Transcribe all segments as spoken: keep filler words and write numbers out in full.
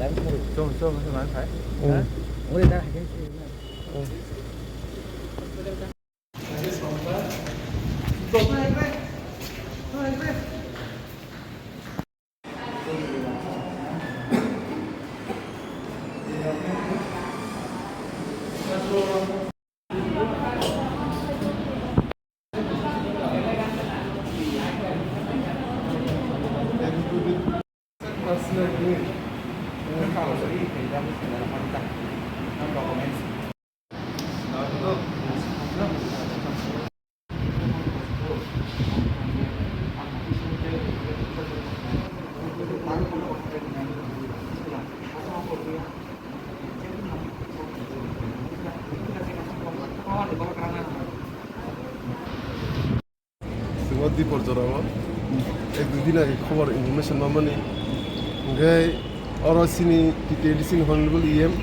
Chong, chong, chong, hai. Mm. Ha? Ore da, hai. Mm. Swngo Dipor jorao ek dui din age khobor information mamani. Hwnkhe oro chini T T A D C ni Honorable E M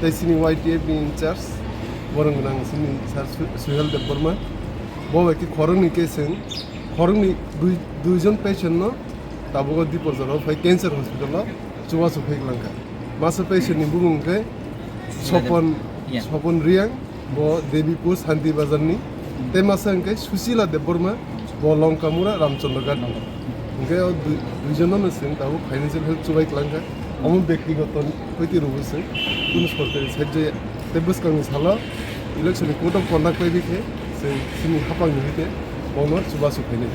tei chini Y T F ni in charge borok gwnang chini Sir Su-, Suhel Debbarma. Bo bai khe khoroknwi khe chwng khoroknwi dui, dui jon patient no tabuk o Dipor jorao phai cancer hospital o chubachu phai gwlangkha. Masa patient ni bumung khe Sopon, Yeah. Sopon Riang, bo Debipur Santi Bazar ni. Tei masa hwnkhe Susila Debbarma, bo Longkamura Ramchandra Ghat ni. Hwnkhe o dui, dui jon no chwng tabuk financial help chubai kwlangkha. Omo bektigoto kwtwi rwui se, kunu sorkari side jaya. Tei bwskangni salo election ni code of conduct bai bikhe chwng chini hapang ni hwnkhe bono chubachu khainai.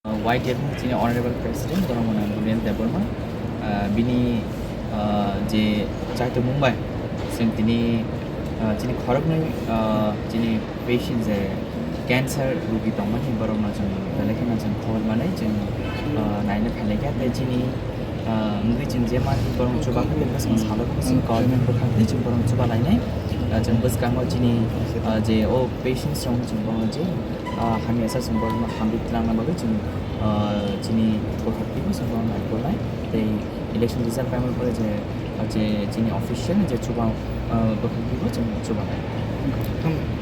Uh, Y T F ni chini Honorable President Dharmanath Gurien Debbarma, uh, bini, uh, je chaitok mung bai chwng tini, uh, chini khoroknwi, uh, chini patient je cancer rugi tongmani borokno chwng belai kheno chwng khobor manwi chwng, uh, naina phailai kha tei chini, uh, wngwi chwng je mani borok chuba khe bwskang salo khe chwng government bwkhak twi chwng borok chuba lainai, uh, chwng bwskango chini, uh, je o patients rok chwng borok je ah, hamya sa chwng borokno hamri twlangna bagwi chwng, ah, chini bwkhak twibo chwng borokno naikolnai. Tei election result paimani pore je, ah, je chini official ni je chuba, ah, bwkhak twibo chwng chubanai.